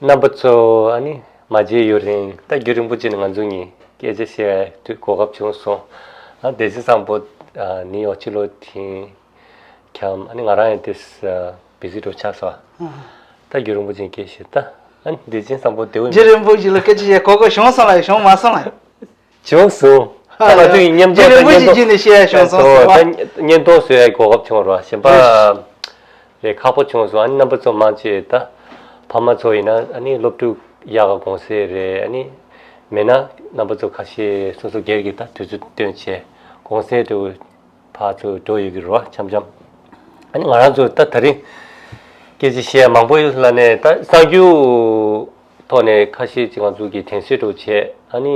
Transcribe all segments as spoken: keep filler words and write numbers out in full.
རྣམ་པ་ཚོ་ཨ་ནི་མ་མཇལ་ཡུན་རིང་། ད་རྒྱུན་རིང་པོ་ཅིག་ནས་ང་ཚོ་གཉིས་སྐད་ཆ་བཤད་ཡ་གོ་སྐབས་བྱུང་སོང་། ཨ་བདེ་ཆེན་བཟང་པོ་ཨ་ནིའུ་ཡོག་ཕྱི་ལོགས་ཐིང་འཁྱམ། ཨ་ནི་ང་རང་ཡང་དེ་བི་ཟི་འགྲོ་ཆགས་སོང་། ད་རྒྱུན་རིང་པོ་ཅིག་སྐད་ཆ་བཤད། ད་ཨ་ནི་བདེ་ཆེན་བཟང་པོ་བདེ་པོ་ཡིན་པ། རྒྱུན་རིང་པོ་ཞིག་ལ་སྐད་ཆ་བཤད་གོ་སྐབས་བྱུང་སོང་ལ། བྱུང་མ་སོང་ལ། བྱུང་སོང་། ད་ང་ཚོ་ཡི་མཉམ་དུ་རྒྱུན་རིང་པོ་ཞིག་བརྒྱུད་ནས་བཤད་ཡ་བྱུང་སོང་ཟེར་བ། ད་བརྙན་ཐུང་བཟོ་ཡ་གོ་སྐབས་བྱུང་རོགས། གཞན་པ་རེད། ཁག་པོ་བྱུང་སོང་། ཨ་ནི་རྣམ་པ་ཚོ་མང་ཆེ་ད་ཕ་མ་ཚོ་ཡིན་ན་ཨ་ནི་སློབ་ཕྲུག་ཡག་ག་གོང་སེ་རེད། ཨ་ནི་མེད་ན་རྣམ་པ་ཚོ་ཁ་ཤས་སོ་སོ་སྒེར་གྱི་ད་དུས་ཚོད་བཏོན་བྱས་གོང་སེ་དུ་ཕར་ཚུར་འགྲོ་ཡོད་ཀྱི་རོགས་འཆམ་འཆམ། ཨ་ནི་ང་རང་ཚོ་ད་དེ་རིང་སྐད་ཆ་བཤད་ཡ་མང་པོ་ཡོད་ལ་ནས། ད་གསར་འགྱུར་ཐོག་ནས་ཁ་ཤས་ཅིག་ང་ཚོ་གི་དྲན་གསོ་འདྲ་བྱས། ཨ་ནི་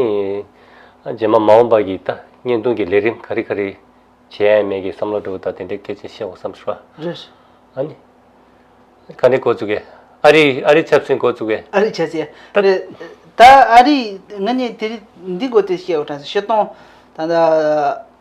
རྗེས་མ་མ་འོངས་པ་གི་ད་བརྙན་ཐུང་གི་ལས་རིམ་ག་རེ་ག་རེ་བྱས་ཡ་མེད་ཀྱི་བསམ་བློ་འདྲ་བོ་ད་དེ་འདྲའི་སྐད་ཆ་བཤད་དགོས་བསམ་སོང་། རེད། ཨ་ནི་ག་ནས་འགོ་བཙུགས་གས། ཨ་རི་ཨ་རི་ཆབ་སྲིད་འགོ་བཙུགས་གས། ཨ་རི་ཆབ་སྲིད་ད། རེད། ད་ཨ་རི་ང་གཉིས་དེ་རིང་འདི་འགོ་དེ་བཤད་འོ་དྲན་སོང་། ཕྱི་གཏོང་ད་ད་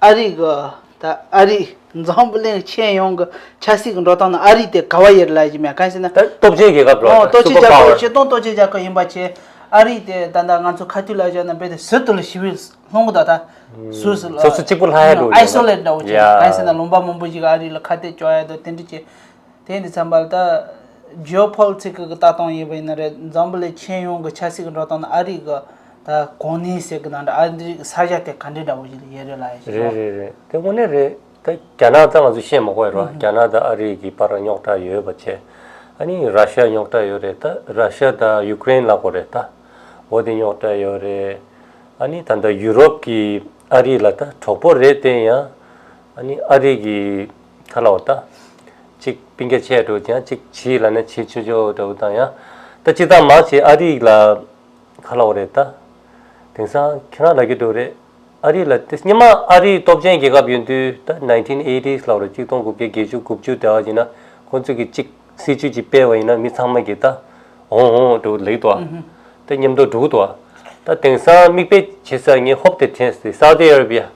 ཨ་རི་གི་ད་ཨ་རི་འཛམ་བུ་གླིང་ཁྱོན་ཡོངས་ཀྱི་ཆབ་སྲིད་ཀྱི་འགྲོ་སྟངས་ནང་ཨ་རི་དེ་ག་བ་ཡོད་ལབ་ཀྱི་མེད། གང་ཡིན་ཟེར་ན། ད་སྟོབས་ཆེན་རྒྱལ་ཁབ་རེད། ཨོ་སྟོབས་ཆེན་རྒྱལ་ཁབ། ཕྱི་གཏོང་སྟོབས་ཆེན་རྒྱལ་ཁབ་ཡིན་པ་བྱས། ཨ་རི་དེ་ད་ལྟ་ང་ཚོ་ཁ་ཐུག་ལ་བཞག་ན་རྦད་དེ་ཟུར་དུ་ལ་ཞི་བའི་ལྷུང་གི་ད་ད་ཟུར་ཟུར་ལ་སོ་སོ་གཅིག་པུ་ལྷག་ཡ་འགྲོ་གི་ཨའི་སོ་ལེ་ཊི་འདྲ་བོ་བྱས། ཡ། གང་ཡིན་ཟེར་ན་ལུང་པ་མང་པོ་ཞིག་ཨ་རི་ལ་ཁ་གཏད་གཅོག་ཡ་དང་དེ་འདྲ་བྱས། དེ་འདི་ཙམ་པ་ལ་ད་ཇི་ཨོ་པོ་ལི་ཊི་ཀི་གི་ལྟ་སྟངས་ཡིན་པ་ཡིན་ན་རེད། འཛམ་བུ་གླིང་ཁྱོན་ཡོངས་ཀྱི་ཆབ་སྲིད་ཀྱི་འགྲོ་སྟངས་ནང་ཨ་རི་གི་ད་གོ་གནས་ཟེར་གི་ནང་འདྲ། ཨ་རི་གི་ས་ཆ་དེ་ག་འདྲའི་འདྲ་བོ་ཞིག་ལ་ཡོད་རེད་ལབ་ཡ་ཞིག་རེད། རེད་རེད། དེ་དངོས་གནས་རེད། ད་རྒྱ་ནག་ད་ང་ཚོ་བཤད་མ་དགོས་ཡ་རོ། རྒྱ་ནག་ད་ཨ་རི་གི་བར་རྙོག་དྲ་ཡོད་པ་བྱས། ཨ་ནི་ར་ཤ་རྙོག་དྲ་ཡོད་རེད། ད་ར་ཤ་ད་ཡུ་ཀེ་རེན་ལབ་དགོས་རེད། ད་འོ་དེ་རྙོག་དྲ་ཡོད་རེད། ཨ་ནི་ད་ད་ཡུ་རོབ་ཀྱི་ཨ་རི་ལ་ད་གྲོགས་པོ་རེད་དེ་ཡང་། ཨ་ནི་ཨ་རི་གི་ཁ་ལ་འོ་ད་གཅིག་སྤུན་ཀྱག་ཆེ་འགྲོ་ཀྱང་གཅིག་བྱིས་ལ་ནི་བྱིས་ཆུང་ཆུང་འདྲ་བོ་དང་ཡང་། ད་སྤྱིར་བཏང་མང་ཆེ་ཨ་རི་ལ་ཁ་ལ་འོ་རེད་ད། དེང་སང་ཁྱེད་རང་ལ་གི་འགྲོ་རེད། ཨ་རི་ལ་དེ་སྔོན་མ་ཨ་རི་སྟོབས་ཆེན་རྒྱལ་ཁབ་ཡིན་དུས་ད་nineteen eighties་ལ་རེད། གཅིག་སྟོང་དགུ་བརྒྱ་བརྒྱད་ཅུ་དགུ་བཅུ་དེ་བ་ཡིན་ན་ཁོང་ཚོ་གི་གཅིག་སྲིད་ཇུས་ཅིག་སྤེལ་བ་ཡིན་ན་མི་ཚང་མ་གི་ད་འོང་འོང་འགྲོ་ལེགས་དོ། ད་མཉམ་དུ་འགྲོ་དོ། ད་དེང་སང་མིག་དཔེ་བྱེད་ས་ངས་ཧོབ་དེ་དྲན་སོང་། སའུ་ཏི་ཨ་ར་བི་ཡ།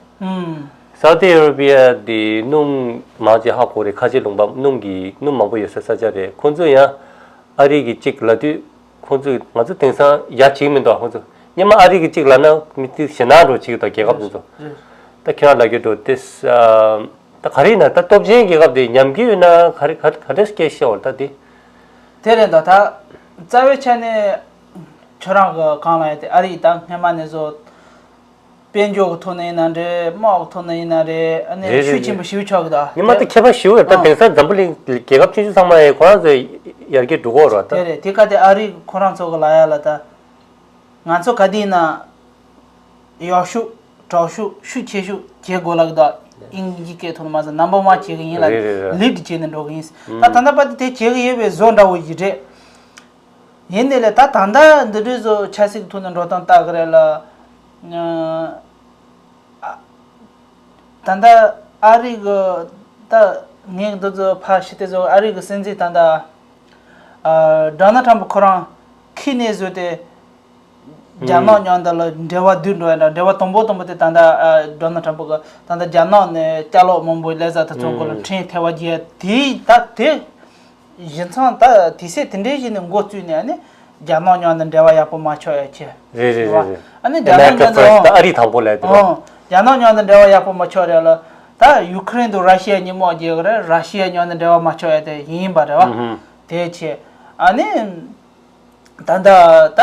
སའུ་ཏི་ཨ་ར་བི་ཡ་དེ་སྣུམ་མང་ཆེ་ཧ་གོ་རེད། ཁ་ཆེ་ལུང་པ་སྣུམ་གི་སྣུམ་མང་པོ་ཡོད་ས་ས་ཆ་རེད། ཁོང་ཚོ་ཡང་ཨ་རི་གི་གཅིག་ལབ་དུས། ཁོང་ཚོས་ང་ཚོ་དེང་སང་ཡ་བྱེད་ཀྱི་མི་འདུག་ཁོང་ཚོ་སྔོན་མ་ཨ་རི་གི་གཅིག་ལབ་ན་མི་དེ་ཞེད་སྣང་འགྲོ་བྱེད་ཀྱི་འདུག་རྒྱལ་ཁབ་དེ་ཚོ། ད་ཁྱེད་རང་ལབ་ཀྱི་འདུག་དེ། ད་ག་རེ་ཡིན་ན་ད་སྟོབས་ཆེན་རྒྱལ་ཁབ་དེ་ཉམས་ཀྱི་ཡོད་ན་ག་རེ་ག་ག་འདྲ་སྐད་བཤད་འོ་ད་དེ། དེ་རེད་འདུག་ད་རྩ་བའི་ཆ་ནས་ཁྱོད་རང་གི་གང་ལ་ཡ་དེ་ཨ་རི་ད་སྔོན་མ་ནས་བཟོ། དཔལ་འབྱོར་གྱི་ཐོག་ནས་ཡིན་ན་རེད། དམག་གི་ཐོག་ནས་ཡིན་ན་རེད། ཨ་ནི་རེད་རེད་ཤུགས་ཆེན་པོ་རེད། ཞེ་པོ་ཆགས་ཀྱི་འདུག་ཉི་མ་དེ་ཁྱད་པར་ཞེ་པོ་ཡོད། ད་ཨང་། དེང་སང་འཛམ་བུ་གླིང་རྒྱལ་ཁབ་ཆུང་ཆུང་ཚང་མ་ཡི་ཁོ་རང་ཚོ་ཡར་རྒྱས་འགྲོ་གི་ཡོད་རེད་ད། དེ་རེད། དེ་ག་དེ་ཨ་རི་ཁོ་རང་ཚོ་གི་ལ་ཡ་ལ་ད། ང་ཚོ་ག་དེ་ཡིན་ན་ཡག་ཤོས་དྲག་ཤོས་ཤུགས་ཆེ་ཤོས་བྱེད་དགོས་ལབ་ཀྱི་འདུག་ཨིན་ཇི་སྐད་ཐོག་ནས་མ་ཟེར་ནམ་བར་ཝན་བྱེད་ཀྱི་ཡིན་ལབ། རེད་རེད་རེད། ལིཌ་བྱས་ནས་འགྲོ་གི་ཡིན། ད་ད་ལྟ་བར་དུ་དེ་བྱེད་ཀྱི་ཡོད་པའི་བཟོ་འདྲ་བོ་ཞིག་རེད། ཡིན་ནའི་ལས་ད་ད་ལྟ་འདི་འདྲའི་བཟོ་ཆབ་སྲིད་ཀྱི་ཐོག་ནས་འགྲོ་སྟངས་ལྟ་གི་རེད་ལ། ཨ་ད་ལྟ་ཨ་རི་གི་ད་ངས་འདི་ཚོ་ཕར་ཞི་བདེ་བཟོ་ཨ་རི་གི་སྲིད་འཛིན་ད་ལྟ་ཨ་ཌོ་ནལ་ཊམ་ཁོ་རང་ཁྱི་ནས་བཟོས་ཏེ་རྒྱ་ནག་མཉམ་དུ་ལ་འབྲེལ་བ་བསྡུས་འགྲོ་ཡ་འདྲ། འབྲེལ་བ་དང་པོ་དང་པོ་དེ་ད་ལྟ་ཨ་ཌོ་ནལ་ཊམ་གི་ད་ལྟ་རྒྱ་ནག་ནས་ཅ་ལག་མང་པོ་ལས་ས་དེ་ཚོ་སྐོར་ལ་ཁྲིམས་ཐེ་བ་རྒྱག་དེ་ད་དེ། བཞིན་ཚང་ད་དེ་སྲིད་དེ་འདྲའི་ཞིག་ནས་འགོ་བཙུགས་ནས་ཨ་ནི་རྒྱ་ནག་མཉམ་དུ་འབྲེལ་བ་ཡག་པོ་མ་ཆགས་ཡ་ཆེ། རེད་རེད་རེད་རེད། ཨ་ནི་རྒྱ་ནག་America མཉམ་དུ་first ད་ཨ་རི་དང་པོ་ལས་དེ་རོ། ཨོ། རྒྱ་ནག་མཉམ་དུ་འབྲེལ་བ་ཡག་པོ་མ་ཆགས་རེད་ལ། ད་ཡུ་ཁུ་རེན་དུ་ར་ཤི་ཡ་ཉིན་མོ་རྒྱལ་གི་རེད། ར་ཤི་ཡ་མཉམ་དུ་འབྲེལ་བ་མ་ཆགས་ཡ་དེ་ཡིན་པ་རེད་བ། ཨུ་ཧུམ། དེ་ཆེ། ཨ་ནི་ད་ད་ད།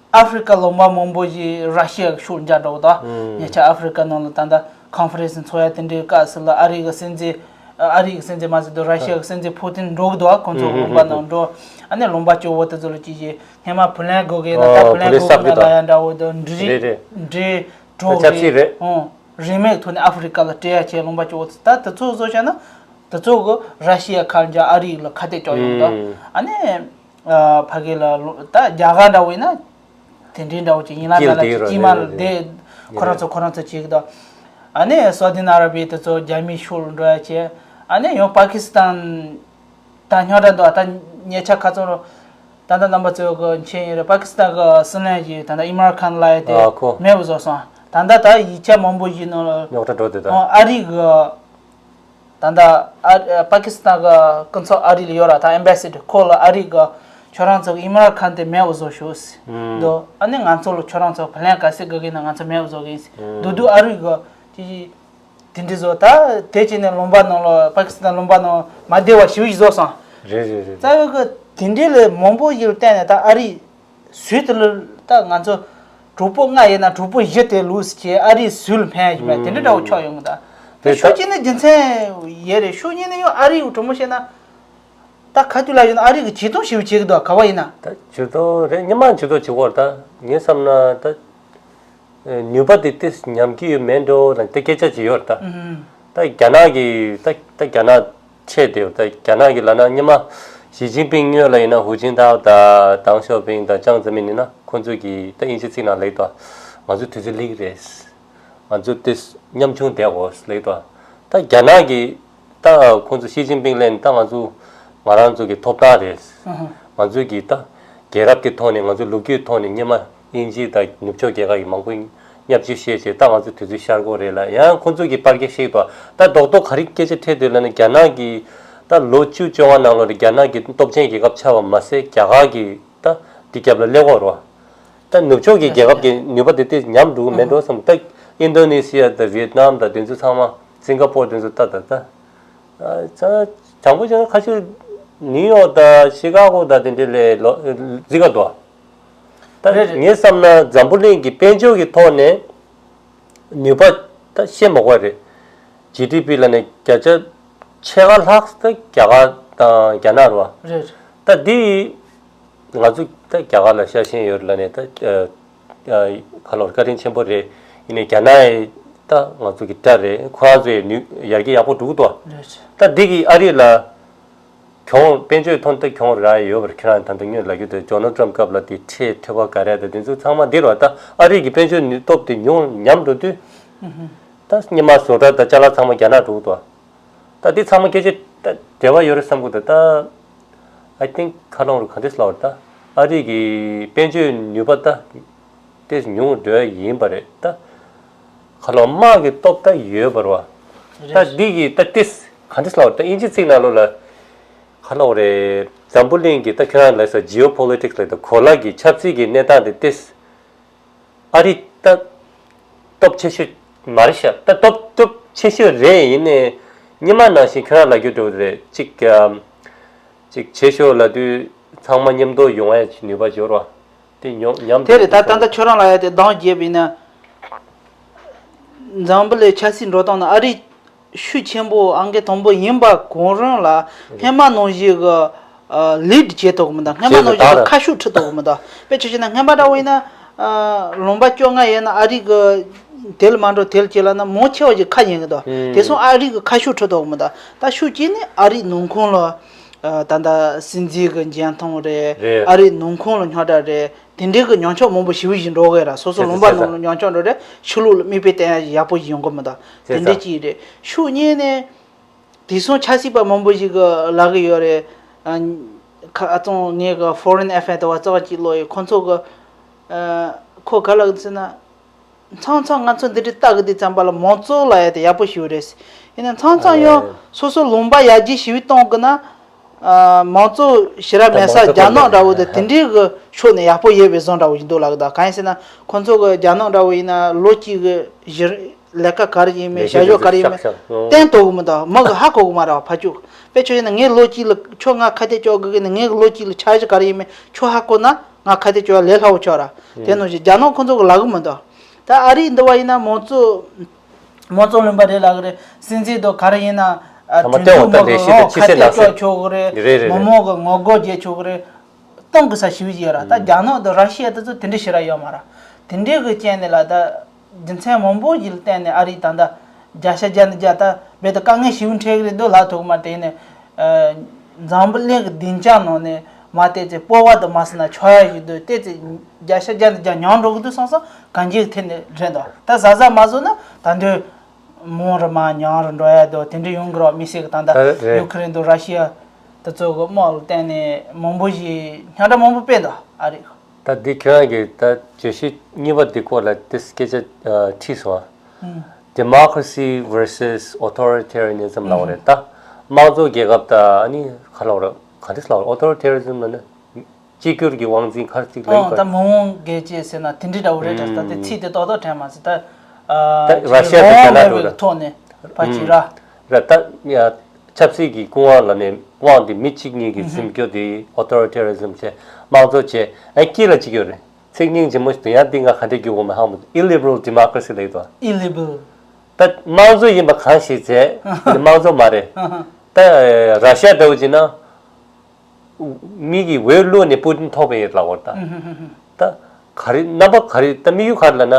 ཨ་ཧྥི་རི་ཀ་ལུང་པ་མང་པོ་ཞིག་ར་ཤི་ཡ་གི་ཤུགས་འཇགས་འགྲོ་གི་འདུག་ཨུམ། ཉེ་ཆར་ཨ་ཧྥི་རི་ཀ་ནང་ལ་ད་ལྟ་ཁོན་ཧྥ་རེན་སི་འཚོགས་ཡ་དེ་འདྲའི་སྐབས་སུ་ལ་ཨ་རི་གི་སྲིད་འཛིན། ཨ་རི་གི་སྲིད་འཛིན་མ་ཟེར་དུས་ར་ཤི་ཡ་གི་སྲིད་འཛིན་ཕུ་ཏིན་འགྲོ་གི་འདུག་ཁོང་ཚོ་ཨུམ་ལུང་པ་ནང་འགྲོ། ཨ་ནི་ལུང་པ་སྐྱོ་བོ་དེ་ཚོ་ལ་ཅིག་ཅིག་སྔོན་མ་བུ་ལོན་དགོས་གི་ཡིན་ན་ད་ཨོ་བུ་ལོན་བུ་ལོན་དགོས་གི་ན་ལ་ཡ་འདྲ་བོ་དང་འབྲེལ་རེད་རེད། འབྲེལ་འགྲོ་ད་ཆབ་སྲིད་རེད། རེད། ཨོ། རིན་མེད་ཐོག་ནས་ཨ་ཧྥི་རི་ཀ་ལ་སྤྲད་ཡ་བྱས་ལུང་པ་སྐྱོ་བོ་དེ་ད་དེ་ཚོ་བཟོ་བྱས་ན་དེ་ཚོ་གི་ར་ཤི་ཡ་ཁ་འཇགས་ཨ་རི་ལ་ཁ་གཏད་གཅོག་ཡོང་གི་འདུག་ཨུམ། ཨ་ནི། ཨ་ཕ་གི་ལ་ལོ་ད་རྒྱ་གར་འདྲ་བོ་ཡིན་ན་དེ་འདྲའི་འདྲ་བོ་ཅིག་ཡིན་ལ་ད་ལ་ཅིག་དཀྱིལ་མ་ལ་བསྡད་ཁོ་རང་ཚོ་ཁོ་རང་ཚོ་བྱེད་ཀྱི་འདུག་ཨ་ནི་སོ་དི་ན་ར་བི་དེ་ཚོ་རྒྱ་མིའི་ཤུགས་ལ་འགྲོ་ཡ་བྱས། ཨ་ནི་ཡང་པ་ཀི་སི་ཐན་ད་རྙོག་དྲ་འདུག་ད་ཉེ་ཆར་ཁ་ཚོན་རུ་ད་ལྟ་རྣམ་པ་ཚོའི་གི་མཁྱེན་ཡོད་རེད། པ་ཀི་སི་ཐན་གི་སྲིད་བློན་གྱིས་ད་ལྟ་ཨི་མར་ཁན་ལབ་ཡ་དེ་ཨ་ཁོ་མེད་པ་བཟོ་སོང་། ད་ལྟ་ད་ཡིག་ཆ་མང་པོ་ཞིག་ནང་ལ་རྙོག་དྲ་འགྲོ་དེ་ད་ཨ་རི་གི་ད་ལྟ་ཨ་པ་ཀི་སི་ཐན་གི་སྐུ་ཚབ་ཨ་རི་ལ་ཡོད་ར། ད་ཨེམ་བེ་སི་ཌར་ཁོ་ལ་ཨ་རི་གི་ ཁྱོད་རང་ཚོ་ཨི་མ་རན་ཁཱན་དེ་མེད་པ་བཟོ་ཤོག་ཟེར་འདུག་ཨ་ནི་ང་ཚོ་ལ་ཁྱོད་རང་ཚོ་ཕ་ལན་ག་ཚོད་དགོས་ཀྱི་ན་ང་ཚོ་མེད་པ་བཟོ་གི་ཡིན་ཟེར་འདུག་འདུག་ཨ་རི་གི་ཅི་དེ་འདྲ་བཟོ་ད་དེ་བྱས་ནས་ལུང་པ་ནང་ལ་པ་ཀི་སི་ཐན་ལུང་པ་ནང་མ་བདེ་བ་ཞེ་པོ་ཞིག་བཟོ་སོང་། རེད་རེད་རེད། རྩ་བའི་གི་དེ་འདྲ་ལས་མང་པོ་ཞིག་ལ་བརྟེན་ནས་ད་ཨ་རི་སུད་དེ་ལ་ད་ང་ཚོ་གྲོགས་པོ་ལྔ་ཡིན་ན་གྲོགས་པོ་བཞི་དེ་ལུས་ཀྱི་ཨ་རི་སུད་ལ་ཕན་ཡ་ཞིག་མེད་དེ་འདྲ་འདྲ་བོ་ཆགས་ཡོང་གི་ད། དེ་ད་ཤུགས་ཆེ་ནི་རྒྱུ་མཚན་ཡོད་རེད། ཤུགས་ཉེ་ནི་ཡང་ཨ་རི་གི་གྲོགས་མོ་བཤད་ན། ད་ཁ་ཐུག་ལ་ཡོད་ན་ཨ་རི་གི་བྱེད་སྟངས་ཞེ་པོ་བྱེད་ཀྱི་འདུག་ག་བ་ཡིན་ན། ད་ཇུས་གཏོགས་རེད། སྔོན་མ་ཇུས་གཏོགས་བྱེད་ཀྱི་ཡོད་རེད། ད་ངས་བསམ་ན་ད་ནུས་པ་དེ་ཏིས་ཉམས་ཀྱི་ཡོད་མེད་འགྲོ་ལ་དེ་སྐད་ཆ་ཅིག་ཡོད་རེད་ད། ད་རྒྱ་ནག་གི་ད་ད་རྒྱ་ནག་ཆེ་དེ་ད་རྒྱ་ནག་གི་ལ་ན་སྔོན་མ་ཞི་ཅིན་ཕིང་སྔོན་ལ་ཡིན་ན་ཧུའུ་ཅིན་ཐའོ་དང་ཏེང་ཞའོ་ཕིང་དང་ཅང་ཙེ་མིན་ཡིན་ན་ཁོང་ཚོས་ཀྱི་ད་དབྱིན་ཇི་ཚིག་ནང་ལེགས་ཏོ་ང་ཚོ་དུས་ཚོད་ལེགས་རེད། ང་ཚོ་དེ་མཉམ་ཆུང་བསྡད་དགོས་ལེགས་ཏོ། ད་རྒྱ་ནག་གི་ད་ཁོང་ཚོ་ཞི་ཅིན་ཕིང་ལན་ད་ང་ཚོ་ང་རང་ཚོ་གི་ཐོབ་ཐང་རེད། ང་ཚོ་གི་ད་རྒྱལ་རབས་ཀྱི་ཐོག་ནས་ང་ཚོ་ལོ་རྒྱུས་ཐོག་ནས་སྔོན་མ་དབྱིན་ཇི་དང་ནུབ་ཕྱོགས་རྒྱལ་ཁབ་ཀྱི་མང་པོ་བརྙས་བཅོས་བྱས་བྱས་ད་ང་ཚོ་དུས་ཚོད་ཤར་གོ་རེད་ལ་ཡང་ཁོང་ཚོ་གི་པར་སྐད་ཤེས་ཏོ། ད་རྡོག་རྡོག་ག་རེ་སྐད་ཆ་འཕྲད་འདོད་ལ་ནི་རྒྱ་ནག་གི་ད་ལོ་བཅུ་བཅོ་ལྔ་ནང་ལོ་རེ་རྒྱ་ནག་གི་སྟོབས་ཆེན་རྒྱལ་ཁབ་ཆགས་པ་མ་ཟད་རྒྱ་གར་གི་ད་འདི་རྒྱབ་ལ་སླེབས་ཡོད་རེད་བ། ད་ནུབ་ཕྱོགས་ཀྱི་རྒྱལ་ཁབ་ཀྱི་ནུས་པ་དེ་དེ་ཉམས་འགྲོ་གི་མེད་འགྲོ་བསམ། ད་ཨིན་དོ་ནེ་ཤི་ཡ་དང་ཝེད་ནམ་དང་དེ་ཚོ་ཚང་མ་སིང་ག་པོར་དེ་ཚོ་ད་ད་ད་ད་དྲང་པོ་བྱས་ན་ཁ་ཤས་ནིའུ་ཡོག་དང་ཤི་ཀ་གོ་དང་དེ་འདྲ་ལས་ལོ་རྫི་ག་དོ། ད་རེད་རེད། ངས་བསམ་ན་འཛམ་བུ་གླིང་གི་དཔལ་འབྱོར་གྱི་ཐོག་ནས་ནུས་པ་ད་བཤད་མ་དགོས་རེད། ཇི་ཌི་པི་ལ་ནས་བརྒྱ་ཆ་ཕྱེད་ཀ་ལྷག་ད་རྒྱ་གར་དང་རྒྱ་ནག་རེད་བ། རེད། ད་འདི་ང་ཚོ་ད་རྒྱ་གར་ལ་ཤ་ཞེན་ཡོད་ལ་ནས་ད་ཨ་ཁ་ལོར་བཀའ་དྲིན་ཆེན་པོ་རེད། ཡིན་ནའི་རྒྱ་ནག་ཡི་ད་ང་ཚོ་གི་དགྲ་རེད། ཁོ་རང་ཚོ་ཡི་ནུས་ཡར་རྒྱས་ཡག་པོ་འགྲོ་གི་འདུག་རེད། ད་འདི་གི་ཨ་རི་ལ་གྱོང་དཔལ་འབྱོར་ཐོག་ནས་ད་གྱོང་རག་ཡོད་པར་ཁྱེད་རང་ད་ལྟ་སྔོན་ལ་རྒྱུ་དེ་ཇོ་ནལ་ཊམ་སྐབས་ལ་དེ་ཁྲལ་ཐོལ་པ་ག་རེ་ད་དེ་ཚོ་ཚང་མ་འདི་རེད་བ། ད་ཨ་རི་གི་དཔལ་འབྱོར་ནུས་སྟོབས་དེ་ཉུང་ཉམས་འགྲོ་དུས་ད་སྔོན་མ་བཟོ་གྲྭ་དང་ཅ་ལག་ཚང་མ་རྒྱ་ནག་འགྲོ་གི་འདུག་ད་འདི་ཚང་མ་སྐད་ཆ་ད་འབྲེལ་བ་ཡོད་རེད་བསམ་གི་འདུག་ད་I think ཁ་ལོང་རུ་ག་འདྲས་ལབ་ད་ཨ་རི་གི་དཔལ་འབྱོར་ནུས་པ་ད་ཏེས་ཉུང་འགྲོ་ཡ་ཡིན་པ་རེད་ད། ཁ་ལོང་དམག་གི་སྟོབས་ད་ཡོད་པ་རེད་བ། ད་འདི་གི་ད་ཏེས་ག་འདྲས་ལབ་ད་དབྱིན་ཇི་ཚིག་ནང་ལོགས་ལ་ཁ་ལོང་རེད། འཛམ་བུ་གླིང་གི་ད་ཁྱོད་རང་ལ་ས་ཇི་ཨོ་པོ་ལི་ཊིག་སི་ལ་ད་གོ་ལ་གི་ཆབ་སྲིད་ཀྱི་གནས་སྟངས་དེ་ཏེས། ཨ་རི་ད་སྟོབས་ཆེ་ཤོས་མ་རེད་ཤག་ད་སྟོབས་སྟོབས་ཆེ་ཤོས་རེད། ཡིན་ནའི་སྔོན་མ་ནང་བཞིན་ཁྱོད་རང་ལ་རྒྱུ་འགྲོ་གི་རེད། གཅིག་གམ་གཅིག་བྱེད་ཤོག་ལབ་དུས་ཚང་མ་མཉམ་དུ་ཡོང་ཡ་ནུས་པ་འབྱོར་བ་དེ་ཉོ་ཉམས་དེ་རེད། ད་ད་ལྟ་ཁྱོད་རང་ལ་ཡ་དེ་འདང་རྒྱས་པ་ཡིན་ན་འཛམ་བུ་གླིང་ཆབ་སྲིད་འགྲོ་སྟངས་ནི་ཨ་རི་ཤུགས་ཆེན་པོ་ཨང་ཀི་དང་པོ་ཡིན་པ་གོང་རིམ་ལ་སྔོན་མ་ནང་བཞིན་གི་ལིཌ་བྱེད་ཐུབ་གི་མི་འདུག་སྔོན་མ་ནང་བཞིན་གི་ཁ་ཤུགས་ཁྲིད་ཐུབ་གི་མི་འདུག་དཔེ་ཆ་བཞག་ན་སྔོན་མ་འདྲ་བོ་ཡིན་ན་ལུང་པ་བཅོ་ལྔ་ཡོད་ན་ཨ་རི་གི་དེ་ལ་མ་འགྲོ་དེ་ལ་བྱེད་ལབ་ན་མང་ཆེ་བ་ཞིག་ཁ་ཉན་གི་འདུག་དེ་སོང་ཨ་རི་གི་ཁ་ཤུགས་ཁྲིད་ཐུབ་གི་མི་འདུག་ད་ཤུགས་ཆེ་ནི་ཨ་རི་ནང་ཁོངས་ལ་ད་ལྟ་སྲིད་འཛིན་གི་འཇོན་ཐང་རེད། རེད། ཨ་རི་ནང་ཁོངས་ལ་རྙོག་དྲ་རེད། དེ་འདྲའི་གི་ཉམས་ཆག་མང་པོ་ཞེ་པོ་ཞིག་འགྲོ་གི་ར། སོ་སོ་ལུང་པ་ནང་ལ་ཉམས་ཆག་འགྲོ་རེད། ཕྱི་ལོགས་ལ་མིག་དཔེ་བསྟན་ཡ་ཡག་པོ་ཞིག་ཡོང་གི་མི་འདུག་དེ་འདྲའི་ཅིག་རེད། ཤུགས་ཉེ་ནས་དེང་སང་ཆབ་སྲིད་པ་མང་པོ་ཞིག་གི་ལབ་གི་ཡོད་རེད། ཨ་ཁ་ཨ་ཙང་ངས་གི་Foreign Affair དེ་བ་ཙག་ཅིག་ཀློག་ཡོད། ཁོང་ཚོ་གི་ཨ་ཁོ་ག་ལབ་གི་ཟེར་ན། མཚམས་མཚམས་ང་ཚོ་འདི་འདྲའི་ལྟ་གི་དུས་ཙམ་པ་ལ་མང་གཙོ་ལབ་ཡ་དེ་ཡག་པོ་ཞིག་རེད། ཡིན་ན་མཚམས་མཚམས་ཡང་སོ་སོ་ལུང་པ་ཡར་རྒྱས་ཞེ་པོ་གཏོང་དགོས་ན། ཨ་མང་གཙོ་ཞེ་དྲག་མེད་ས་རྒྱ་ནག་འདྲ་བོ་དེ་དེ་འདྲའི་གི་ཕྱོགས་ནས་ཡག་པོ་ཡོད་པའི་བཟོ་འདྲ་བོ་ཞིག་འདུག་ལབ་གི་འདུག་གང་ཡིན་ཟེར་ན་ཁོང་ཚོ་གི་རྒྱ་ནག་འདྲ་བོ་ཡིན་ན་ལོ་གཅིག་གི་གཞི་ལས་ཀ་ག་རེ་ཡིན་མིན་བྱ་གཞག་ག་རེ་ཡིན་མིན་བསྟན་ཐུབ་གི་མི་འདུག་མི་གི་ཧ་གོ་གི་མ་རེད་བ་ཕར་ཕྱོགས། དཔེ་ཆ་བཞག་ན་ངས་ལོ་གཅིག་ལ་ཁྱོད་ང་ཁ་གཏད་གཅོག་དགོས་གི་ནི་ངས་ལོ་གཅིག་ལ་འཆར་གཞི་ག་རེ་ཡིན་མིན་ཁྱོད་ཧ་གོ་ན་ང་ཁ་གཏད་གཅོག་ལས་སླ་བོ་ཆགས་ར། དེ་ནང་བཞིན་རྒྱ་ནག་ཁོང་ཚོ་གི་ལབ་གི་མི་འདུག་ད་ཨ་རིའི་འདི་བ་ཡིན་ན་མང་གཙོ་མང་གཙོ་ལུང་པ་རེད་ལབ་གི་རེད། སྲིད་འཛིན་དང་ག་རེ་ཡིན་ན་ཚང་མ་གྲོས་བསྟུན་མོ་གི་ཁ་གཏད་གཅོག་ཆོག་གི་རེད། རེད་རེད་མི་རེད། མང་གི་ངོ་རྒོལ་བྱེད་ཆོག་གི་རེད། གཏོང་གི་ས་ཞིག་ཡོད་ར། ད་རྒྱ་ནག་དང་ར་ཤི་ཡ་དེ་ཚོ་དེ་འདྲ་ཞིག་ར་ཡོད་མ་ར། དེ་འདྲའི་གི་རྐྱེན་ནས་ལ་ད་རྒྱུ་མཚན་མང་པོ་ཞིག་ལ་བརྟེན་ནས་ཨ་རིས་ད་ལྟ་བརྒྱ་ཆ་བརྒྱ་ནས་བརྒྱ་ད་རྦད་དེ་དཀའ་ངལ་ཞིག་འཕྲད་གི་རེད་འདུག་ལབ་ཐུབ་གི་མ་རེད། དེ་ནས་འཛམ་བུ་གླིང་གི་སྡིངས་ཆ་ནང་ནས་མ་བལྟས་ཚེ་སྤོབས་པ་དང་མ་ཟེར་ན་ཆགས་ཡ་ཞིག་འདུག་བལྟས་ཚེ་བརྒྱ་ཆ་བརྒྱ་ནས་བརྒྱ་ཉམས་འགྲོ་གི་འདུག་བསམ་བསམ་གང་ཅིའི་ཐད་ནས་རེད་འདུག་ད་གཟབ་གཟབ་མ་བཟོ་ན་ད་དུང་མང་རུ་མ་ཉམས་རུ་འགྲོ་ཡ་འདུག་དེ་འདྲ་ཡོང་གི་རོགས་མི་སྲིད་གི་ད་ལྟ་རེད། ཡུ་ཁུ་རེན་དང་ར་ཤི་ཡ་དེ་ཚོ་གི་དམག་ལ་བརྟེན་ནས་མང་པོ་ཞིག་རྙོག་དྲ་མང་པོ་སྤེལ་འདུག་ཨ་རི། ད་འདི་ཁྱོད་རང་གིས་ད་བརྗོད་གཞི་གཉིས་པ་འདི་སྐོར་ལ་ཏིས་སྐད་ཆ་ཨ་དྲིས་སོང་ཨ། Democracy versus authoritarianism ལབ་པ་རེད་ད། དམངས་གཙོ་རྒྱལ་ཁབ་དང་ཨ་ནི་ག་ལབ་རེད་ག་འདྲ་ལབ་རེད། Authoritarianism ལབ་ན་ གཅིག་གྱུར་གྱི་དབང་འཛིན་ག་རེ་ཅིག་ལབ་ཨོ་ད་ཡོད་མི་དབང་རྒྱལ་བཅས་ཟེར་ན་དེ་འདྲ་འདྲ་བོ་རེད་ད། ད་དེ་ཚིག་དེ་ཏོག་ཏོག་དྲན་མ་སོང་ད། ད་ར་ཤི་ཡ་དང་རྒྱ་ནག་འགྲོ་ར། ཐོག་ནས་ཕ་ཅིག་ར། ར་ད་ཡ་ཆབ་སྲིད་ཀྱི་སྐུ་དབང་ལ་ནས་དབང་དེ་མི་གཅིག་གཉིས་ཀྱིས་འཛིན་རྒྱུ་དེ་authoritarianism་བྱས། དམངས་གཙོ་བྱས། ཨ་དཀྱིལ་ལ་གཅིག་ཡོད་རེད། ཚིག་སྙིང་རྗེ་མོ་ཞིག་འདུག་ཡང་འདི་ང་ག་འདྲས་བསྒྱུར་དགོས་མེད་ཧ་མ་གོ། illiberal democracy་ལབ་ཀྱི་འདུག་ཨི་ལི་བེ་རལ། ད་དམངས་གཙོ་ཡིན་པ་གང་ཞིག་བྱས་དེ་དམངས་གཙོ་མ་རེད། ད་ར་ཤི་ཡ་འདྲ་བོ་བྱས་ན། མི་གིས་འོས་བླུགས་ནས་པུ་ཏིན་ཐོབ་པ་ཡིན་ལབ་པ་རེད་ད། ད་ག་རེ་རྣམ་པ་ག་རེ་ད་དམིགས་ཡུལ་ག་རེ་ལབ་ན།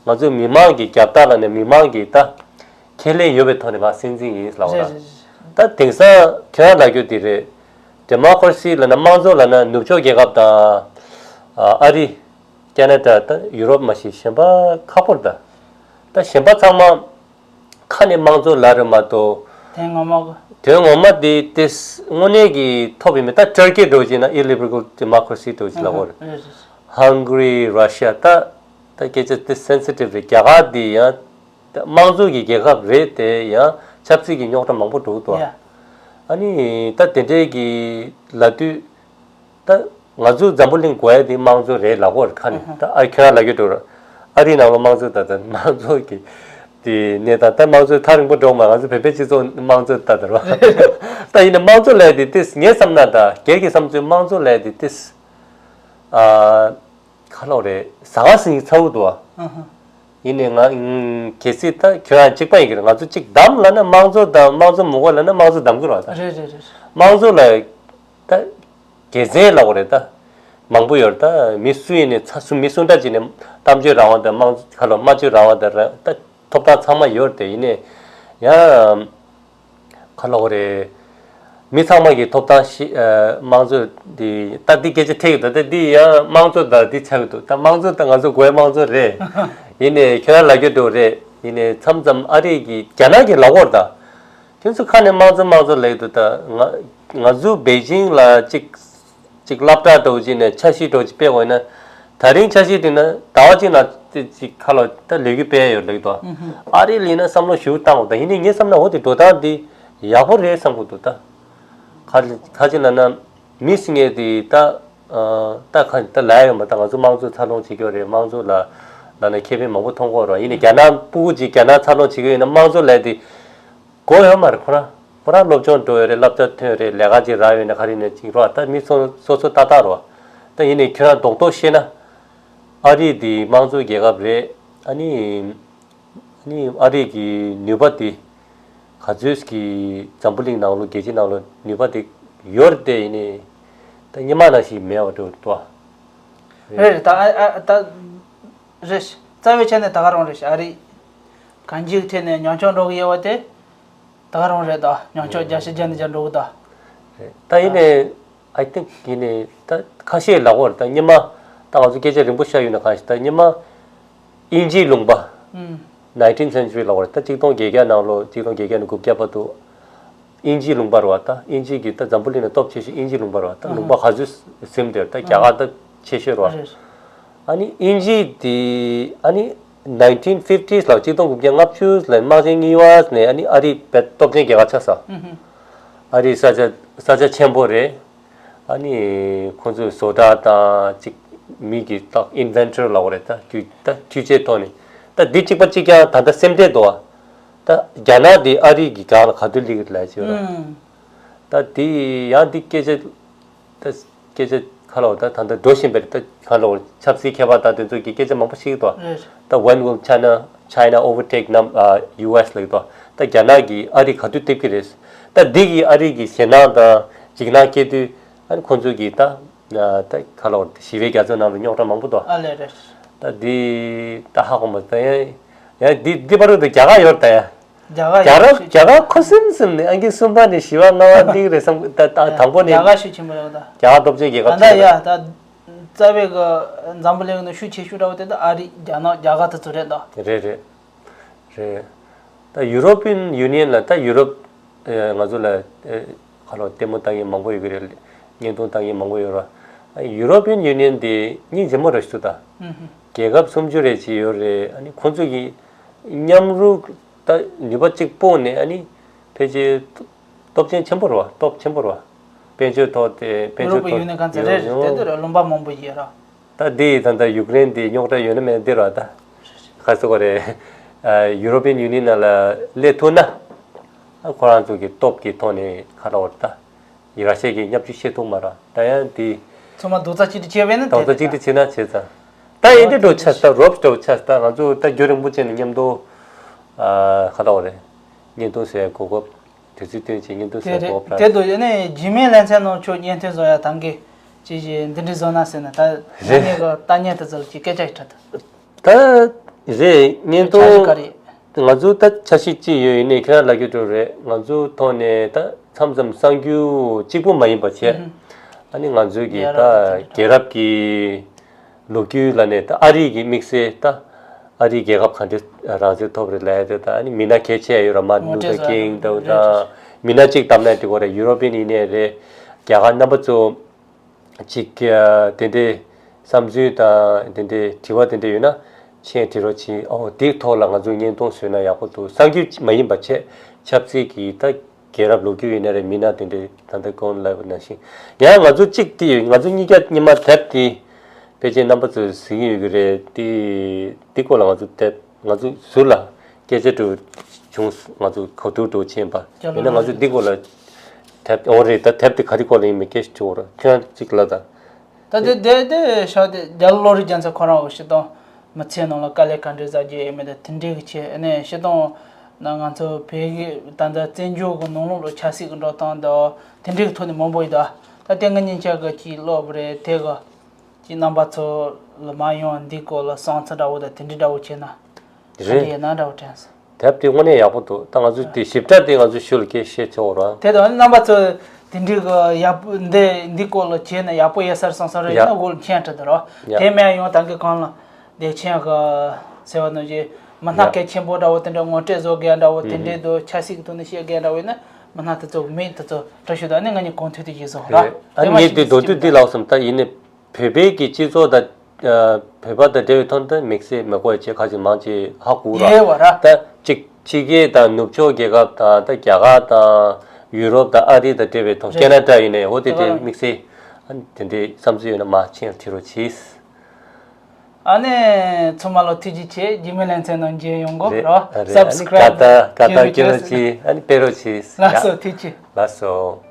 ང་ཚོའི་མི་མང་གི་རྒྱབ་རྟགས་ལབ་ནས་མི་མང་གི་ད་ཁས་ལེན་ཡོད་པའི་ཐོག་ནས་ང་སྲིད་འཛིན་ཡིན་ལབ་པ་རེད་རེད། རེད། ད་དེང་སང་ཁྱོད་རང་ལབ་རྒྱུ་དེ་རེད། democracy་ལབ་ན་དམངས་གཙོ་ལབ་ན་ནུབ་ཕྱོགས་རྒྱལ་ཁབ་དང་། ཨ་རི། ཁ་ན་ཌ་ད་ཡུ་རོབ་མ་གཞི་གཞན་པ་ཁག་པོ་རེད་ད། ད་གཞན་པ་ཚང་མ་ཁ་ནས་དམངས་གཙོ་ལབ་རེད་མ་གཏོགས། དོན་ངོ་མ་གི་དོན་ངོ་མ་དེ་དེ་དངོས་གནས་ཀྱི་ཐོབ་ཡོད་མེད། ད་ཊར་ཀི་འདྲ་བོ་བྱས་ན་illiberal democracy་འདྲ་བོ་ཅིག་ལབ་དགོས་རེད། རེད་རེད། Hungary Russia་ད་ད་སྐད་ཆ་དེ་sensitive་རེད། རྒྱ་གར་དེ་ཡང་ད་དམངས་གཙོ་གི་རྒྱལ་ཁབ་རེད་དེ་ཡང་ཆབ་སྲིད་ཀྱི་རྙོག་དྲ་མང་པོ་འགྲོ་གི་འདུག་ཡ། ཨ་ནི་ད་དེ་འདྲའི་གི་ལབ་དུས། ད་ང་ཚོ་འཛམ་བུ་གླིང་གོ་ཡ་དེ་དམངས་གཙོ་རེད་ལབ་དགོས་རེད་ཁ་ནས། ད་ཨ་ཁྱོད་རང་ལབ་རྒྱུ་འདྲ་བོ་རེད། ཨ་རིའི་ནང་ལོགས་དམངས་གཙོ་ད་ལྟ་དམངས་གཙོ་གི་དེ་གནས་སྟངས་ད་དམངས་གཙོ་ཐག་རིང་པོ་འགྲོ་མ། ང་ཚོ་བོད་པའི་སྤྱི་ཚོགས་དམངས་གཙོ་ད་ལྟ་རེད་བ། ད་ཡིན་ན་དམངས་གཙོ་ལབ་ཡ་དེ་ཏིས་ངའི་བསམ་ན་ད་སྒེར་གྱི་བསམ་ཚུལ་དམངས་གཙོ་ལབ་ཡ་དེ་ཏིས་ཨ། ཁ་ལོག་རེད། ཟ་ཁང་ཟིན་གྱི་ཚ་བོ་འདུག་ཨ། ཡིན་ནའི་ང་གལ་སྲིད་ད་ཁྱོད་རང་གཅིག་པ་ཡིན་གྱི་རེད། ང་ཚོ་གཅིག་བདམས་ལབ་ན་དམངས་གཙོ་དང་དམངས་གཙོ་མི་དགོས་ལབ་ན་དམངས་གཙོ་བདམས་གྱི་རེད་ད། རེད་རེད་རེད། དམངས་གཙོ་ལ་ད་དགེ་མཚན་ལབ་དགོས་རེད་ད། མང་པོ་ཡོད་རེད་ད། མི་སུ་ཡིན་ནའི་ཚ་སུ་མི་སུ་འདྲ་ཅིག་ནས་གཏམ་བརྗོད་རང་དབང་དང་དམངས་གཙོ་ཁ་ལོ་སྨྲ་བརྗོད་རང་དབང་དང་ར་ད་ཐོབ་ཐང་ཚང་མ་ཡོད་རེད་དེ། ཡིན་ནའི་ཡང་། ཁ་ལོག་རེད། མི་ཚང་མ་གི་ཐོབ་ཐང་ཤི་ཨ་དམངས་གཙོ་འདི་ད་འདི་སྐད་ཆ་འཕྲད་ཀྱི་འདུག་ད་འདི་ཡང་དམངས་གཙོ་དང་འདི་ཆགས་ཀྱི་འདུག་ད་དམངས་གཙོ་ད་ང་ཚོ་དགོས་དམངས་གཙོ་རེད། ཡིན་ནའི་ཁྱོད་རང་ལབ་རྒྱུ་འདྲ་བོ་རེད། ཡིན་ནའི་མཚམས་མཚམས་ཨ་རི་གི་རྒྱ་ནག་གི་ལབ་དགོས་རེད་ད། ཁྱོད་ཚོ་ཁ་ནས་དམངས་གཙོ་དམངས་གཙོ་ལབ་ཀྱི་འདུག་ད་ང་ང་ཚོ་པེ་ཅིང་ལ་གཅིག་ཅིག་སློབ་གྲྭ་འདྲ་བོ་ཅིག་ནས་འཆར་གཞི་འདྲ་བོ་ཅིག་སྤེལ་དགོས་ན། ད་རིང་འཆར་གཞི་དེ་ན་ཟླ་བ་གཅིག་ནང་དེ་ཅིག་ཁ་ལོ་ད་ལས་འགུལ་སྤེལ་ཡོད་ལབ་ཀྱི་འདུག་ཨ་རི་ལ་ཡིན་ན་བསམ་བློ་ཞེ་པོ་བཏང་དགོས། ད་ཡིན་ནའི་ངས་བསམ་ན་འོ་དེ་འགྲོ་སྟངས་དེ་ཡག་པོ་རེད་བསམ་གྱི་འདུག་ད་ཁ་ཁ་ཅིག་ལབ་ན་མི་ཟེར་མཁན་དེ་ད་ད་ཁ་ད་ལབ་ཡོད་མ། ད་ང་ཚོ་དམངས་གཙོ་འཚར་ལོངས་བྱེད་ཀྱི་ཡོད་རེད། དམངས་གཙོ་ལ་ལབ་ན་ཁེ་ཕན་མང་པོ་མཐོང་གི་ཡོད་རེད། ཡིན་ནའི་རྒྱ་ནག་སྤུ་གུ་ཅིག་རྒྱ་ནག་འཚར་ལོངས་བྱེད་ཀྱི་ཡོད་ན་དམངས་གཙོ་ལབ་དེ། དགོས་ཡོད་མ་རེད། ཁོ་རང་ཁོ་རང་སློབ་སྦྱོང་འགྲོ་ཡོད་རེད། སློབ་གྲྭ་ཐོན་ཡོད་རེད། ལས་ཀ་ཅིག་རག་ཡོད་ན་ག་རེ་ནས་ཅིག་རོགས་ད་མི་སོ་སོ་སོ་ཏག་ཏག་རོགས། ད་ཡིན་ནའི་ཁྱོད་རང་རྡོག་རྡོག་བཤད་ན། ཨ་རི་འདི་དམངས་གཙོའི་རྒྱལ་ཁབ་རེད། ཨ་ནི་ཨ་ནི་ཨ་རི་གི་ནུས་པ་འདི་ག་ཚོད་ཀྱི་འཛམ་བུ་གླིང་ནང་ལོ་རྒྱལ་སྤྱི་ནང་ལོ་ནུས་པ་འདི་ཡོད་རེད་དེ། ཡིན་ནའི་ད་སྔོན་མ་ནང་བཞིན་མེད་པ་འགྲོ་འདུག་ཨ། རེད་རེད། ད་ཨ་ཨ་ད་རེད། རྩ་བའི་ཆ་ནས་ད་ག་རང་རེད། ཨ་རི་གང་ཅིའི་ཐད་ནས་ཉམ་ཆུང་འགྲོ་གི་ཡོད་པ་དེ། ད་ག་རང་རེད་ད། ཉམ་ཆུང་བརྒྱ་ཆ་བརྒྱ་ནས་བརྒྱ་འགྲོ་གི་ད། རེད། ད་ཡིན་ནའི་I think ཡིན་ནའི་ད་ཁ་ཤས་ལབ་དགོས་རེད། ད་སྔོན་མ་ད་ང་ཚོ་སྐད་ཆ་རིང་པོ་བཤད་ཡོད་ན་གང་ཞིག་ད་སྔོན་མ་དབྱིན་ཇིའི་ལུང་པ། ཨུམ། nineteenth century ལབ་དགོས་རེད། ད་གཅིག་སྟོང་བརྒྱད་བརྒྱ་ནང་ལོ་གཅིག་སྟོང་བརྒྱད་བརྒྱ་ནས་དགུ་བརྒྱ་བར་དུ་དབྱིན་ཇིའི་ལུང་པ་རེད་བ། ད་དབྱིན་ཇི་གི་ད་འཛམ་བུ་གླིང་ནང་སྟོབས་ཆེ་ཤོས་དབྱིན་ཇིའི་ལུང་པ་རེད་བ། ད་ལུང་པ་ག་ཚོད་ཟིན་དེར་ད་རྒྱ་གར་ད་ཆེ་ཤོས་རེད་བ། རེད། ཨ་ནི་དབྱིན་ཇི་དེ་ཨ་ནི་nineteen fifties ལ་གཅིག་སྟོང་དགུ་བརྒྱ་ལྔ་བཅུ་ལ་དམག་ཆེན་གཉིས་པ་ནས་ཨ་ནི་ཨ་རི་དཔེ་སྟོབས་ཆེན་རྒྱལ་ཁབ་ཆགས་ས། ཨ་རི་ས་ཆ་ས་ཆ་ཆེན་པོ་རེད། ཨ་ནི་ཁོང་ཚོས་བཟོ་གྲྭ་དང་ཅིག་མི་གི་ད་inventor ལབ་དགོས་རེད། ད་དུས་ད་དུས་ཆེན་ཐོག་ནས་ད་འདི་གཅིག་པ་གཅིག་རྐྱང་ད་ལྟ་སེམས་ཁྲལ་འདུག་ཨ། ད་རྒྱ་ནག་འདི་ཨ་རི་གི་སྒང་ལ་ག་དུས་སླེབས་ཀྱི་རེད་ལབ་ཀྱི་ཡོད་ར། ད་འདི་ཡང་འདི་སྐད་ཆ་ད་སྐད་ཆ་ཁ་ལོ་ད་ད་ལྟ་འགྲོ་བཞིན་པ་རེད། ད་ཁ་ལོ་ཆབ་སྲིད་མཁས་པ་དང་དེ་ཚོ་གི་སྐད་ཆ་མང་པོ་ཤེས་ཀྱི་འདུག་ཨ། རེད། ད་when will China China overtake number U S ལབ་ཀྱི་འདུག་ཨ། ད་རྒྱ་ནག་གིས་ཨ་རི་ག་དུས་འདེབས་ཀྱི་རེད། ད་འདི་གིས་ཨ་རི་གི་ཞེད་སྣང་དང་འཇིགས་སྣང་སྐྱེ་དུས་ཨ་ནི་ཁོང་ཚོ་གིས་ད་ད་ཁ་ལོ་ཞི་བའི་རྒྱ་མཚོ་ནང་ལ་རྙོག་དྲ་མང་པོ་འདུག་ཨ། ཨ་ལས་རེད། ད་འདི་ད་ཧ་གོ་མ་ད་ཡང་ཡང་འདི་འདི་བར་དུ་རྒྱ་གར་ཡོད་ད་ཡང་། རྒྱ་གར་རྒྱ་རབ་རྒྱ་གར་ཁུ་སིམ་སིམ་ནས་ཨང་ཀི་གསུམ་པ་ནས་བཞི་པ་ལྔ་པ་འདི་རེད་བསམ། ད་ད་དང་པོ་ནས་རྒྱ་གར་ཤུགས་ཆེན་པོ་ཡོད་ད། རྒྱ་གར་སྟོབས་ཆེན་རྒྱལ་ཁབ་ད་ཆགས་ལྟ་ཡ་ད་རྩ་བའི་གི་འཛམ་བུ་གླིང་ནང་ཤུགས་ཆེ་ཤོས་འདྲ་བོ་དེ་ད་ཨ་རི་རྒྱ་ནག་རྒྱ་གར་དེ་ཚོ་རེད་ད། རེད་རེད་རེད། ད་European Union ལ་ད་ཡུ་རོབ་ང་ཚོ་ལ་ཁ་ལོ་ལྟད་མོ་ལྟ་མཁན་མང་པོ་ཡོད་ཀྱི་རེད། བརྙན་ཐུང་ལྟ་མཁན་མང་པོ་ཡོད་ར། European Union དེ་སྙིང་རྗེ་མོ་རེད་ཞུ་ད། རྒྱལ་ཁབ་སུམ་ཅུ་རེ་ཅིག་ཡོད་རེད། ཨ་ནི་ཁོང་ཚོ་གི་མཉམ་རུབ་ད་ནུས་པ་གཅིག་སྤུངས་ནས་ཨ་ནི་ཕལ་ཆེར་སྟོབས་ཆེན་ཆེན་པོ་རེད་བ། སྟོབས་ཆེན་པོ་རེད་ དཔལ་འབྱོར་ཐོག་དེ་དཔལ་European Union འཛིན་གྲྭ་རེད་རེད། དེ་དུས་ར་ལུང་པ་མང་པོ་ཡོད་ར། ད་འདི་ད་ལྟ་ཡུཀ་རེན་འདི་རྙོག་དྲ་ཡོད་ན་མེད་འདི་ར། ད་ག་ཟེར་དགོས་རེད། ཨ། European Union ནང་ལ་སླེབས་ཐུབ་ན། ཨ། ཁོ་རང་ཚོ་གི་སྟོབས་ཀྱི་ཐོག་ནས་ག་རེ་ཟེར་དགོས་རེད། ད་ར་ཤི་ཡ་གི་བརྙས་བཅོས་བྱེད་ཐུབ་མ་རེད། ད་ཡང་འདི་ཚང་མ་རྡོག་རྩ་གཅིག་སྒྲིལ་བྱས་པ་ཡིན་ན། རྡོག་རྩ་གཅིག་སྒྲིལ་བྱས་ན་བྱས་ཙང་། ད་ཡིན་དེ་འགྲོ་ཆ་ད་རོབ་འགྲོ་ཆ་ད་ང་ཚོ་ད་རྒྱུན་རིང་པོ་བྱས་ནས་མཉམ་དུ། ཨ། ག་རེ་ཟེར་དགོས་རེད། བརྙན་ཐུང་བཟོ་ཡ་གོ་སྐབས། དུས་ཚོད་བཏོན་བྱས་བརྙན་ཐུང་དེ་བཟོས་རེད། གོ་དེ་དུས་ཡིན་ནའི་འཇིགས་མེད་ལྷ་མཚན་ནང་ཁྱོད་བརྙན་ཐུང་བཟོ་ཡ་ཐང་གི་ཅི་ཞིག་འདི་འདྲ་བཟོ་ན་ཟེར་ན། ད་རེད། ངེད་ཀྱི་ལྟ་ཉན་དུ་ཚོར་གྱི་སྐད་ཆ་ཞིག་འཕྲད་དུ། ད་རེད། བརྙན་ཐུང་འཆར་གཞི་ག་རེ། ང་ཚོ་ད་འཆར་གཞི་གཅིག་ཡོད། ཡིན་ནའི་ཁྱེད་རང་ལབ་རྒྱུ་འདྲ་རེད། ང་ཚོ་ཐོག་ནས་ད་མཚམས་མཚམས་གསར་འགྱུར་གཅིག་པུ་མ་ཡིན་པ་བྱས། ཨ་ནི་ང་ཚོའི་གི་ད་རྒྱལ་རབས་ཀྱི་ལོ་རྒྱུས་ལ་ནས་ད་ཨ་རི་གི་དམིགས་བསལ་ད་ཨ་རི་རྒྱལ་ཁབ་ག་འདྲ་རང་བཙན་ཐོབ་རེད་ལབ་ཡ་དེ། ད་ཨ་ནི་མི་སྣ་གལ་ཆེ་ཡོད་ར། མར་ཊིན་ལུ་ཐར་ཀིང་དང་། མི་སྣ་གཅིག་བདམས་ན་དེ་གོ་རེད། ཡུ་རོ་པིན་ཡུ་ནི་ཡན་རེད། རྒྱ་གར་རྣམ་པ་ཚོ་གཅིག་དེ་འདྲའི་བསམ་ཚུལ་དང་དེ་འདྲའི་དྲི་བ་དེ་འདྲ་ཡོད་ན་མཆན་བྲིས་རོགས་གྱིས། ཨོ་དེའི་ཐོག་ལ་ང་ཚོ་བརྙན་ཐུང་བཟོས་ན་ཡག་པོ་འདུག། གསར་འགྱུར་མ་ཡིན་པ་བྱས། ཆབ་སྲིད་ཀྱི་ད་རྒྱལ་རབས་ལོ་རྒྱུས་ཡིན་ན་རེད། མི་སྣ་དེ་འདྲའི་ད་ལྟ་གོང་ལབ་པ་ནང་བཞིན། ཡང་ང་ཚོ་གཅིག་དེ་ཡོད། ང་ཚོ་གཉིས་ཀ་སྔོན་མ་དེབ་དེ་ཕལ་ཆེར་རྣམ་པ་ཚོས་གཟིགས་ཡོད་ཀྱི་རེད། དེ་དེ་སྐོར་ལ་ང་ཚོ་དེབ་ང་ཚོ་ཟུར་ལ་སྐད་ཆ་འདྲ་བྱུང་། ང་ཚོ་གོ་བསྡུར་འདྲ་བྱས་པ་ཡིན་ན། ང་ཚོ་འདི་སྐོར་ལ་དེབ། འོ་རེད། ད་དེབ་དེ་ག་རེ་སྐོར་ལ་ཡིན་མིན་སྐད་ཆ་དྲི་དགོས་ར། ཁྱོད་གཅིག་ལབ་དང་། ད་དེ་དེ་དེ་ཤོག་དེ་རྒྱ་ལོ་རི་རྒྱལ་མཚན་ཁོ་རང་འོ་སྤྱིར་བཏང་མི་ཚེ་ནང་ལ་དཀའ་ལས་ག་འདྲས་བཟོ་རྒྱུ་ཡོད་མེད་དང་དེ་འདྲའི་གི་ཆེད། ཨ་ནི་སྤྱིར་བཏང་ན་ང་ཚོ་བོད་ཀྱི་ད་ལྟ་བཙན་བྱོལ་གྱི་ནང་ལོགས་ལ་ཆབ་སྲིད་ཀྱི་འགྲོ་སྟངས་དང་དེ་འདྲའི་གི་ཐོག་ནས་མང་པོ་ཡོད་ད། ད་དེ་ང་གཉིས་ཆ་གི་ཅིག་ཀློག་པ་རེད། དེ་གི་ཅིག་རྣམ་པ་ཚོ་ལ་མར་ཡང་འདི་སྐོར་ལ་བསམ་ཚུལ་འདྲ་བོ་དང་དེ་འདྲའི་འདྲ་བོ་བྱས་ན་ག་འདྲ་ཡོད་ན་འདྲ་བོ་དྲན་སོང་། དེབ་དེ་དངོས་གནས་ཡག་པོ་འདུག། ད་ང་ཚོ་དེ་ཞིབ་ཕྲ་དེ་ང་ཚོ་ཞུ་ལ་སྐད་བཤད་ཆོག་ར། དེ་དང་རྣམ་པ་ཚོ་དེ་འདྲའི་གི་ཡག་པོ་འདི་འདི་སྐོར་ལ་བྱས་ན་ཡག་པོ་ཡོད་ས་རེད་བསམ་བསམ་རེད། ཡ། ཡིན་ན་འོ་ལ་མཆན་འབྲི་དང་ར། ཡ། དེ་མིན་ཡང་ད་གིན་གོང་ལ་བདེ་ཆེན་གི་ཟེར་བ་ནང་བཞིན་མི་སྣ་ཡ། གལ་ཆེན་པོ་འདྲ་བོ་དེ་འདྲ་ངོ་སྤྲོད་བཟོ་དགོས་འདྲ་བོ། དེ་འདྲའི་དུ་ཆབ་སྲིད་ཀྱི་ཐོག་ནས་བཤད་དགོས་འདྲ་བོ་ཡིན་ན་མི་སྣ་དེ་ཚོ་མིང་དེ་ཚོ་འབྲི་ཤོག་དང་། ཨ་ནི་ང་གཉིས་གོང་ཐོས་དེ་ཞིག་བཟོ་ར། རེད། ཨ་དེ་ནི་མ་ངས་དེ་ཞིག་མདོར་བསྡུས་འདི་ལབ་སོང་། ད་ཡིན་ནའི་བོད་པའི་གི་སྤྱི་ཚོགས་དང་། ཨ། བོད་པ་དང་འབྲེལ་བའི་ཐོག་ནས་མི་ཚེ་མི་དགོས་ཡ་བྱེད་ཁ་ཅིག་མང་ཆེ་ཧ་གོ་ར། ཡོད་པ་ར། ད་གཅིག་ཕྱི་རྒྱལ་དང་ནུབ་ཕྱོགས་རྒྱལ་ཁབ་དང་། ད་རྒྱ་གར་དང་ཡུ་རོབ་དང་ཨ་རི་དང་འབྲེལ་བའི་ཐོག། རེད། ཁེ་ན་ཌ་ཡིན་ནའི་འོ་དེ་དེ་དམིགས་བསལ་དེ་འདྲའི་བསམ་ཚུལ་ཡོད་ན་མར་མཆན་བྲིས་རོགས་གྱིས། ཨ་ནི་ཚང་མ་ལ་ཐུགས་རྗེ་ཆེ། འཇིགས་མེད་ལྷ་མཚན་ནང་མཇལ་ཡོང་གོ་རེད། ར། རེད། ཨ་ནི་subscribe ཀ་ད་ཀ་ད་ཀྱི་རོགས་གྱིས། ཨ་ནི་སྤེལ་རོགས་གྱིས། ལགས་སོ། ཡ། ཐུགས་རྗེ་ཆེ། ལགས་སོ།